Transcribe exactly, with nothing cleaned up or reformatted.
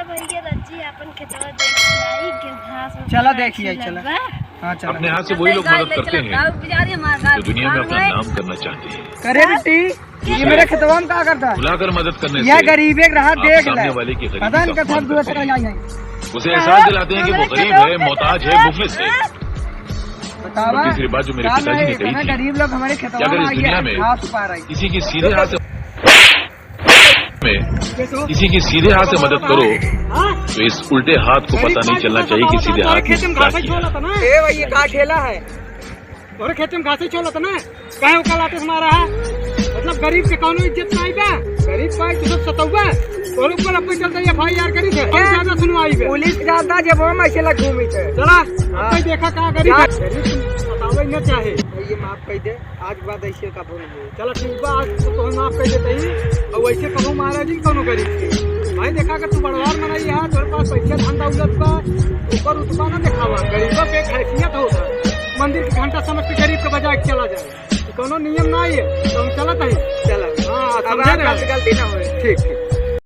भैया रज्जी अपन खेतवा देख के आई, घास में चला पूरा देखिए, खिलल चला। बा। हाँ, चला। अपने हाथ से वही लोग मदद करते हैं जो दुनिया में अपना नाम करना चाहते हैं। करे बिट्टी, ये मेरे खेतवा में का करता? बुलाकर मदद करने यह से गरीबे के रहा, आप देख सामने ले। वाले की गरीबी पता नहीं का कब सम्मान दूर करते से हैं। आई, आई। उसे एहसास दिलाते हैं कि वो गरीब है, मोहताज है, मुफलिस है। बतावा, और तीसरी बात जो मेरे का पिताजी ने नहीं, कही इतना थी गरीब लोग हमारे कि खेतवा अगर में इस आई दुनिया है, में घास पा रही। किसी की सीधे हाथ से में किसी की सीधे हाथ से मदद करो, तो इस उल्टे हाथ को पता नहीं चलना चाहिए कि सीधे हाथ ने क्या किया। ए भाई, ये का ठेला है? तोरे खेत में घासे छोलत ना, काहे ओका लाते से मारा है? मतलब गरीब के कौनो इज्जत नहीं बा, गरीब पाए तो सब सतौबा। तोरे ऊपर अपने चलते एफ आई आर करी थे, और ज्यादा सुनवाई बे। पुलिस के जानता जब हम ऐसे लग घूमी थे। चला, हाँ। अब देखा का गरीब है। गरीब तुम सतावे न चाहे। ये माफ कर दे, आज के बाद ऐसे का बोल चला ठीक बा, आज तो तोहे माफ कर देते ही। और वैसे कबो मारा जिन कौनो गरीब के। भाई देखा, अगर तू बड़वार मनई है, तोरे पास पैसा धन दौलत बा, ऊपर उतबा ना देखावा। गरीबों के एक हैसियत होता है, मंदिर के घंटा समझ के गरीब के बजाय के चला जाए, तो कौनो नियम ना है, तो हम चलत ही। चला। हाँ, अब समझे आगे रहे। गलती ना होए। ठीक, ठीक।